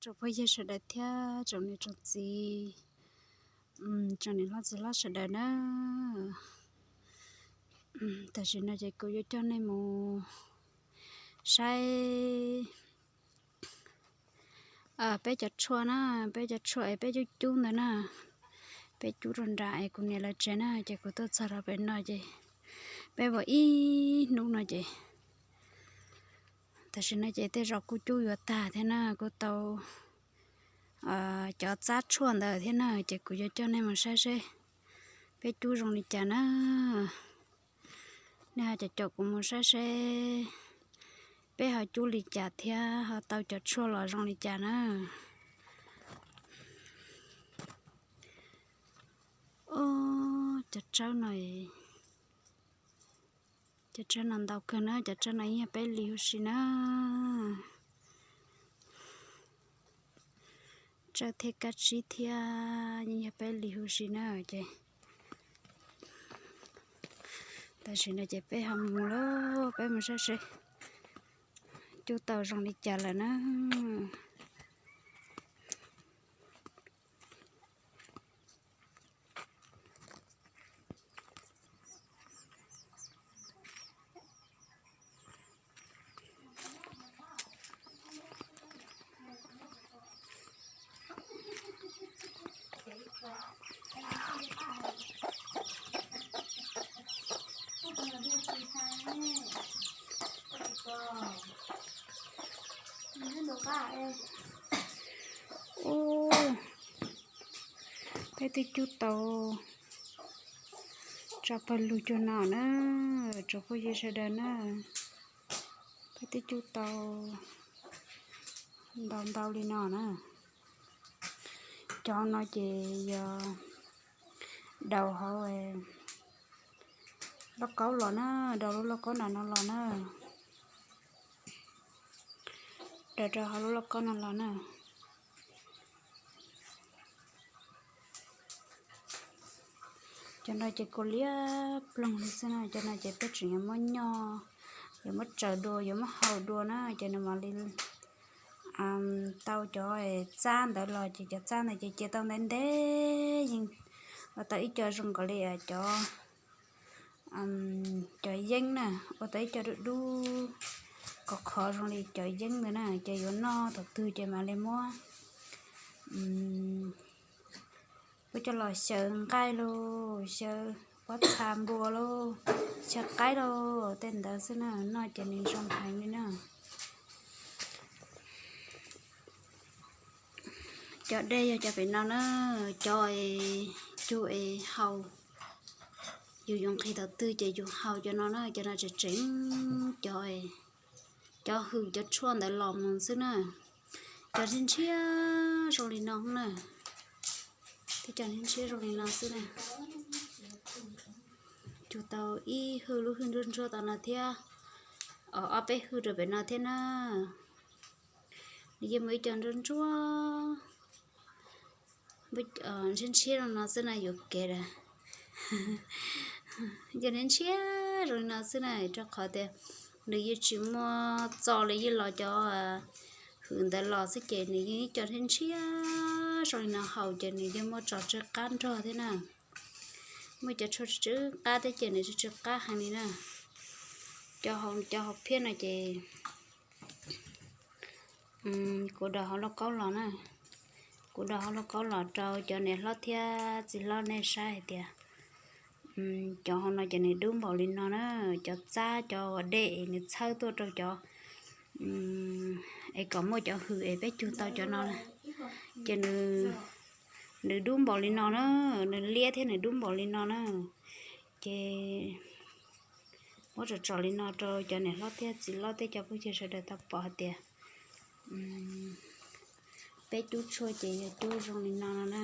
Tsoom phooj ywg sawv daws thiab tsoom niam tsoom txiv, tsoom niam hlob txiv hlob sawv daws na. Tam sim no ces kuv yuav coj nej mus saib peb cov tshuaj na, peb cov tshuaj es peb cub cub ntawd na. Peb cub rau nram es kuv niam lawv tsev na, ces kuv tuaj txog rau pem no ces peb ua ib hnub no ces tam sim no ces tej zaum kuj cub yuav tag thiab na, kuj tau cov txab tshuaj ntawd thiab na, ces kuv yuav coj nej mus saib seb peb cub zoo li cas na. Nej ho caum caum kuv mus saib seb peb ho cub li cas thiab ho tau cov tshuaj los zoo li cas na. Cov tsawb no, cov tsawb no ntau kawg na, cov tsawb no yeej yog peb li huv si na. Tsawb thiab kab tsib thiab yeej yog peb li huv si na ces tam sim no ces peb ho mus lauj, peb mus saib seb cub tau zoo li cas lawm na. Ub, peb twb cub tau tso pawg lug cuag no na, tsoom phooj ywg sawv daws na. Peb twb cub tau ntau ntau li no na. Cov no ces yog daus hauv lauj kaub los na, daus lub lauj kaub nram no los na. Daus rau hauv lub lauj kaub no los na. Cov no ces kuj liab ploog li xwb na, cov no ces peb tseem yuav muab nyoj, yuav muab tsaws dua, yuav muab hau dua na, ces nws mam li tau cov txab ntawd los, ces cov txab ntawd ces cia tau ntev ntev yeej ua tau ib co zoo nkaus li cov cov yeeb na, ua tau ib co dub dub khov khov zoo li cov yeeb ntawd na, ces yuav noj thaum twg ces mam li muab, muab coj los xyaw nqaij lauj, xyaw pob txha npua lauj, xyaw qaib lauj, tej ntawd xwb na, noj ces nws zoo heev li na. Cov dej yog cov pem no na, cov es cug es haus, yus yuav nqhis thaum twg ces yus haus cov no na, cov no tseem tseem cov, cov hws cov tshuaj ntawd los mus xwb na. Cov ntshiab ntshiab zoo li no na, thiab cov ntshiab ntshiab zoo li no xwb na. Cug tau ib hwj lub hwj ntsuab ntsuab tau no thiab, ob peb hwj rau pem no thiab na. Nws yeej muaj ib co ntsuab ntsuab ntshiab ntshiab zoo no xwb na yuam kev lawm. Cov ntshiab ntshiab zoo li no xwb na, rau qhov tias nws yeej tsis muaj txo li, yeej los cov hwm ntawd los xwb ces nws yeej ib co ntshiab ntshiab zoo li no haus ces nws yeej muaj tso tsw qab nrog thiab na. Muaj cov tshuaj tsw qab thiab ces nws tsw qab heev li na. Cov hauv, cov hauv phiab no ces kuv daus hauv lauj kaub los na. Kuv daus hauv lauj kaub los rau cov niam hlob thiab txiv hlob nej saib hais tias cov hauv no ces nws dub npaum li no na, cov txab cov uas dej nws txhawb tuaj rau cov es kom muaj cov hws es peb cug tau cov no na, ces nws dub npaum li no na, nws liab thiab nws dub npaum li no na. Ces muab tsom tsom li no rau cov niam hlob thiab txiv hlob thiab cov phooj ywg sawv daws tau pom hais tias peb cub tshuaj ces yog cub zoo li no no na.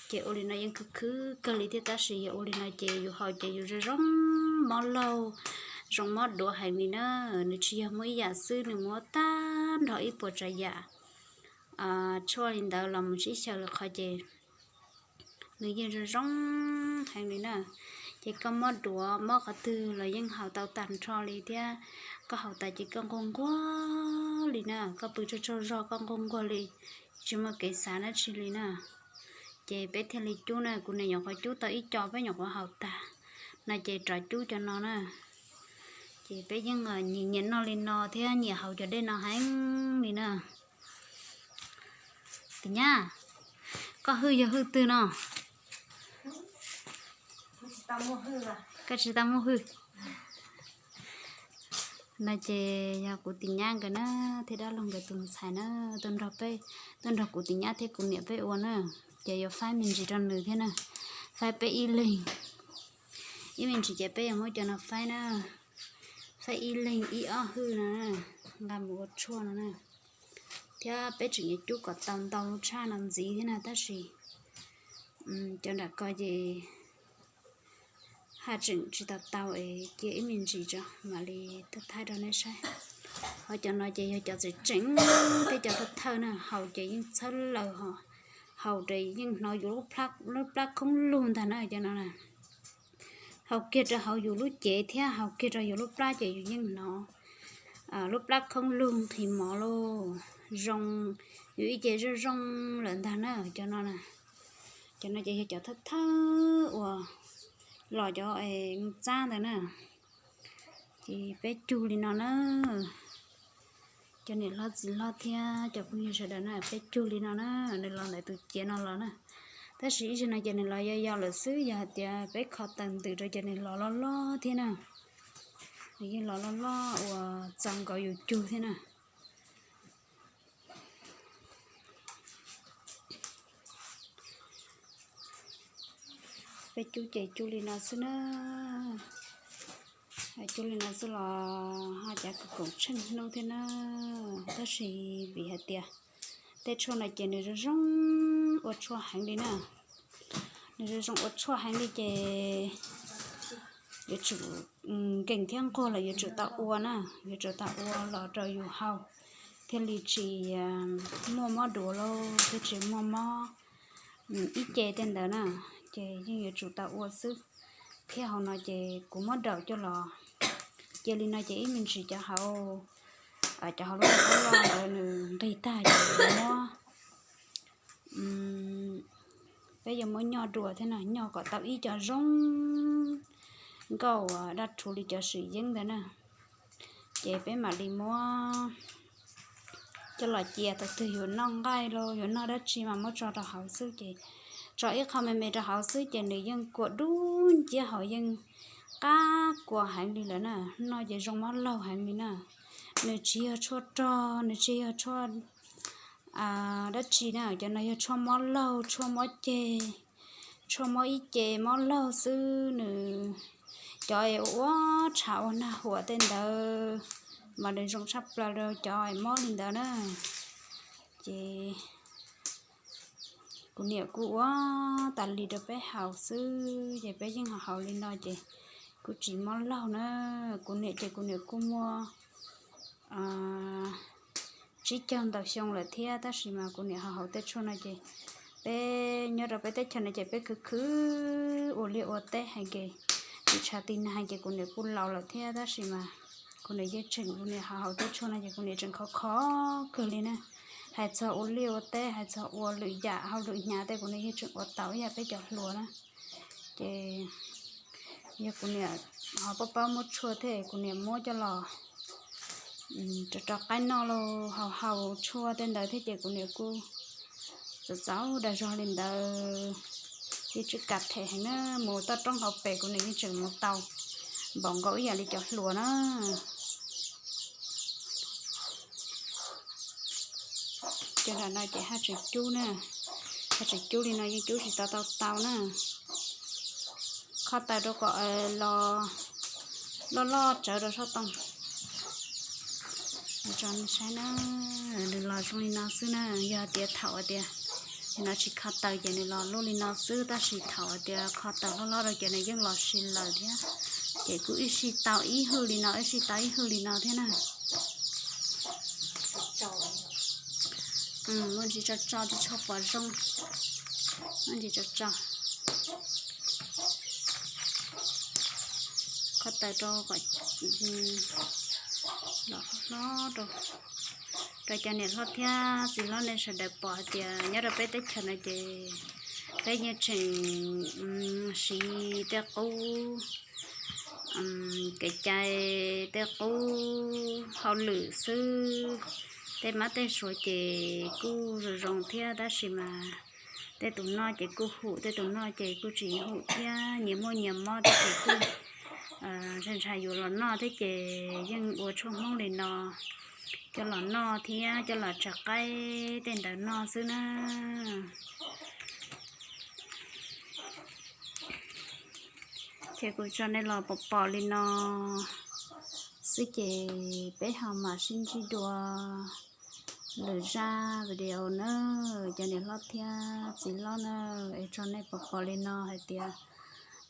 Ces ua li no yeej khwv khwv kawg li thiab, tab sis yog ua li no ces yus haus ces yus zoo zoo mob laug, zoo mob duav heev li na. Nws tsis yog muaj ib yam xwb, nws muaj tag nrho ib puas tsav yam tshuaj li ntawd los mus sib xyaw lawm qhov ces nws yeej zoo zoo heev li na. Ces koj mob duav mob qhov twg los yeej haus tau tag nrho li thiab. Koj haus tas ces koj nquag nquag li na, koj pw tsaug tsaug zog koj nquag nquag li, tsis muaj kev xav dab tsi li na. Ces peb thiaj li cub na, kuv niam nyuam qhuav cub tau ib co peb nyuam qhuav haus tag no ces rov cub cov no na. Ces peb yeej nyiam nyiam noj li no thiab nyiam haus cov dej no heev li na. Tis Nyab, koj hwj yog hwj twg no? Koj tsis tau muaj hwj. No ces yog kuv Tis Nyab nkawd na, thiab dab laug nkawd tus ntxhais na, tuaj nrog peb, tuaj nrog kuv Tis Nyab thiab kuv niam peb ua na. Ces yuav faib me ntsis rau nws thiab na, faib peb ib leeg. Ib me ntsis ces peb yuav muab cov no faib na, faib ib leeg ib ob hwj no na, nqa mus ua tshuaj no na. Thiab peb tseem yuav cub kom tau ntau tshaj no ntxiv thiab na, tab sis cov nram ko ces haj tseem tsis tau tau es cia ib me ntsis tso mam li thaij rau nej saib. Ho cov no ces yog cov tseem tseem thiab cov thawj thawj na, haus ces yeej txhawb laws ho, haus ces yeej hnov yus lub plab khoob lug ntag na cov no na. Haus kiag rau hauv yus lub cev thiab haus kiag rau yus lub plab ces yus yeej hnov lub plab khoob lug nqhis mov lauj, zoo, yus ib ce zoo zoo lawm ntag na cov no na. Cov no ces yog cov thawj thawj uas los cov txab ntawd na. Ces peb cug li no na, cov niam hlob txiv hlob thiab cov phooj ywg sawv daws na, peb cug li no na, nws los ntawm tus ciav no los na. Tab sis ib zaug no ces nws los yau yau lawm xwb, yog hais tias peb kho taws ntws rau ces nws los loj loj thiab na. Nws yeej los loj loj uas txaus nkaus yus cug thiab na. Peb cub ces cub li no xwb na. Cub li no xwb los ho cav kws koom tsheej hnub thiab na. Tab sis vim hais tias tej tshuaj no ces nws zoo zoo ua tshuaj heev li na. Nws zoo zoo ua tshuaj heev li ces yuav tsum nkees thiab nquag lawm yuav tsum tau ua na, yuav tsum tau ua los rau yus haus thiaj li tsis muaj mob duav lauj, thiaj tsis muaj mob ib ce tej ntawd na. Ces yeej yuav tsum tau ua xwb. Thiab hauv no ces kuv muab daum coj los cia li no ces ib me ntsis cov hauv, cov hauv lub qab loj ntawd nws nqis tag ces kuv muab, peb yuav muab nyoj dua thiab na, nyoj kom tau ib co zoo nkauj daj rhuv li cov swm yeeb ntawd na. Ces peb mam li muab coj los cia, thaum twg yuav noj nqaij los yuav noj dab tsi mas muab tso rau hauv xwb. Ces tso ib qho me me rau hauv xwb ces nws yeej kua dub nciab hauv, yeej qab kua heev li lawm na. Noj ces zoo mob laug heev li na. Nws tsis yog tshuaj rog, nws tsis yog tshuaj dab tsi na, cov no yog tshuaj mob laug, tshuaj mob ceg, tshuaj mob ib ce mob laug xwb. Nws cov es ua ua tshav ua nag huam tej ntawd mas nws zoo tshaj plaws rau cov es mob li ntawd na. Ces kuv niam kuj ua tas li rau peb haus xwb, ces peb yeej haus haus li no ces kuj tsis mob laug na. Kuv niam ces kuv niam kuj muaj tsib caug ntau xyoo lawm thiab, tab sis mas kuv niam haus haus tej tshuaj no ces peb nyob rau peb teb chaws no ces peb khwv khwv ua liaj ua teb heev, ces tis tshav tis nag ces kuv niam kuj laus lawm thiab, tab sis mas kuv niam yeej tseem, kuv niam haus haus tej tshuaj no ces kuv niam tseem khov kho kawg li na. Hais txog ua liaj ua teb, hais txog ua lwm yam hauj lwm hnyav tej kuv niam yeej tseem ua tau ib yam peb cov hluas na. Ces yog kuv niam ho paub paub muab tshuaj thiab kuv niam muab coj los rau rau qaib noj los haus haus tshuaj tej ntawd thiab ces kuv niam kuj txaus txaus dag zog li ntawd. Yeej tsis kam them heev na, mus toj roob hauv pes kuv niam yeej tseem mus tau npaum nkaus ib yam li cov hluas na. Cov nram no ces haj tseem cub na, haj tseem cub li no yeej cub tsis tau tau tau na. Kho taws rau kom loj loj tsawv rau sab tooj. Tso nej saib na, nws los zoo li no xwb na. Yog tias thaum hais tias no tsis kho taws ces nws los luaj li no xwb, tab sis thaum hais tias kho taws loj loj rau ces nws yeej los si lawm thiab. Ces kuj ib sij tau ib hwj li no, ib sij tau ib hwj li no thiab na. Muaj ntsis tso tso tsis tshua pom zoo, muaj ntsis tso tso. Kho taws rau kom los hlob rau. rau cov niam hlob thiab txiv hlob nej sawv daws pom hais tias nyob rau peb teb chaws no ces peb yeej tseem siv tej qub kev cai, tej qub hauj lwm xwb. Tej mab tej suav ces kuj zoo zoo thiab tab sis mas tej tus noj ces kuj hum, tej tus noj ces kuj tsis hum thiab, nyias muaj nyias mob thiab ces kuj ntshai ntshai yuav los noj thiab ces yeej ua tshuaj Hmoob li no, coj los noj thiab coj los tsav qaib tej ntawd noj xwb na. Ces kuv tso nej los pom pom li no xwb ces peb ho mam sib ntsib dua lwm zaj video na, cov niam hlob thiab txiv hlob na. Es tso nej pom pom li no hais tias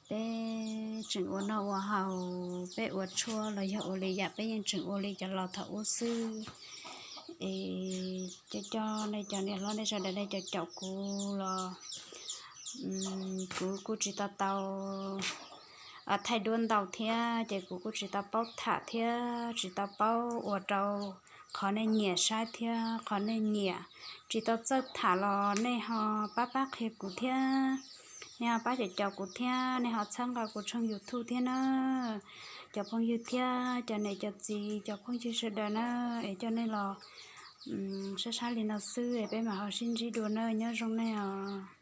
peb tseem ua noj ua haus, peb ua tshuaj los yog ua li yam peb yeej tseem ua li cov laus thaum ub xwb. Es coj coj nej cov niam hlob nej sawv daws nej caum caum kuv los kuv kuj tsis tau tau thaij duab ntau thiab ces kuv kuj tsis tau paub tham thiab tsis tau paub ua rau qhov nej nyiam saib thiab qhov nej nyiam tsis tau txawj tham los nej ho pab pab qhia kuv thiab, nej ho pab caum caum kuv thiab, nej ho txhawb nqa kuv tshooj YouTube thiab na. Cov phooj ywg thiab cov niam cov txiv cov phooj ywg sawv daws na, es coj nej los saib saib li no xwb es peb mam ho sib ntsib dua na, nyob zoo nej os.